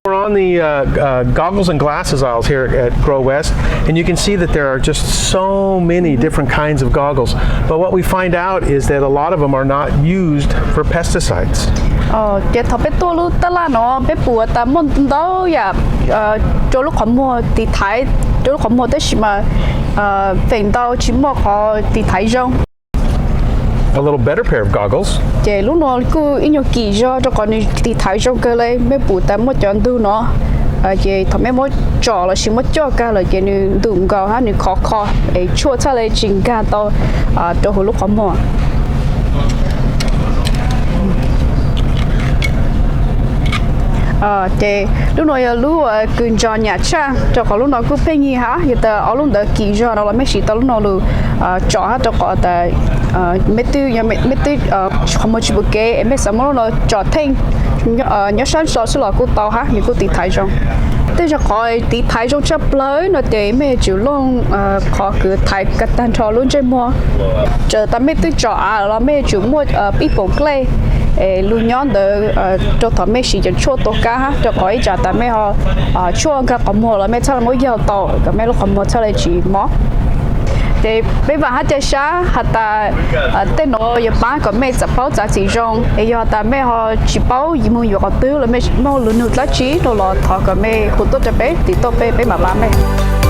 We're on the uh, uh, goggles and glasses aisles here at Grow West, and you can see that there are just so many different kinds of goggles. But what we find out is that a lot of them are not used for pesticides. Ces thaum peb tuaj lub taj laj no peb pum tas muaj ntau yam rau lub qhov muag tiv thaiv rau lub qhov muag tab sis mas feem ntau tsis muaj qhov tiv thaiv zoo. A little better pair of goggles. Ces lub no kuj ib nyuag kim zog rau qhov nws tiv thaiv zoo kawg li. Mej pum tas muaj cov ntug no, ces thaum mej muab tsom los sis muab coj kag lawm ces nws ntum nkaus hab nws khov kho es tshuaj txhaj le tsis nkag tau rau huv lub qhov muag. Ces lub no yog lub kws ntsos nyam tshaj rau qhov lub no kuj pheej yig hab yog tas ob lub ntawd kim zog no los mej siv tau lub no lug tsom hab rau qhov tas mej twb, mej twb qhov muag tsis pum kev es mej xav muab lub no tsom theej nyob sab so xwb los kuj tau hab nws kuj tiv thaiv zoo. Tej zaum qhov tiv thaiv zoo tshaj plaws no ces mej yuav tsum looj qhov kws thaiv kag tag nrho lub ntsej muag. Txawm tas mej twb tsom av los mej yuav tsum muaj ib poom dlej es lug nyob ntawd rau thaum mej siv cov tshuaj tua kab hab rau qhov ib tsam tas mej ho tshuaj nkag qhov muag los mej txhaj le muab yaug tau kom mej lub qhov muag txhaj le tsis mob. Ces peb vaam hab ca sab has tas tej nuav yuav paab kom mej txav paub txav txim zoo es yog tas mej ho tsis paub moog yuav qhov twg los mej muaj lug nug dlaab tsi rau los thov kom mej hu tuaj rau peb, tim tuaj peb, peb mam paab mej.